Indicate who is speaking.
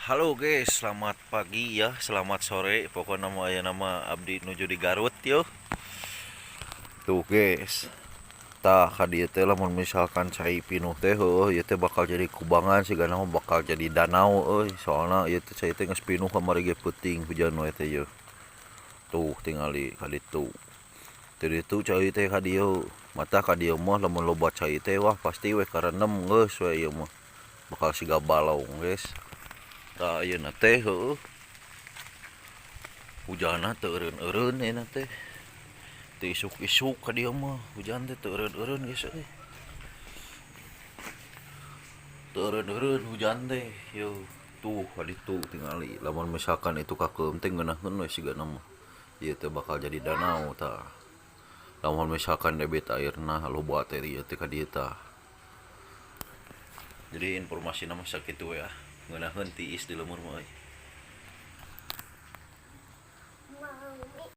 Speaker 1: Halo guys, selamat pagi ya, selamat sore. Pokoknya mah aya nama abdi nuju di Garut yo. Tuh guys. Tah, ka dieu teh lamun misalkan cai pinuh teh, heueuh, ieu teh bakal jadi kubangan, sigana mah bakal jadi danau euy. Soalna ieu teh cai teh geus pinuh kamari ge peuting hujan wae teh yeuh. Tuh, tingali ka ditu. Ti ditu cai teh ka dieu. Mata ka dieu mah lamun loba cai teh, wah, pasti we karenem, geus we ieu mah. Bakal siga balong, guys. Tah, ayeuna teh heueuh. Hujanna teu eureun-eureun ayeuna teh. Teu isuk-isuk ka dieu mah hujan teh teu eureun-eureun, guys, euy. Teu eureun-eureun hujan teh, yeuh. Tuh, ka ditu tingali. Lamun misalkan itu kakeum teh ngeunaheun we sigana mah. Ieu teh bakal jadi danau tah. Lamun misalkan debit airna loba teh, ieu teh ka dieu tah. Jadi informasina mah sakitu we ah. Ngeunaheun tiis di lembur mah euy.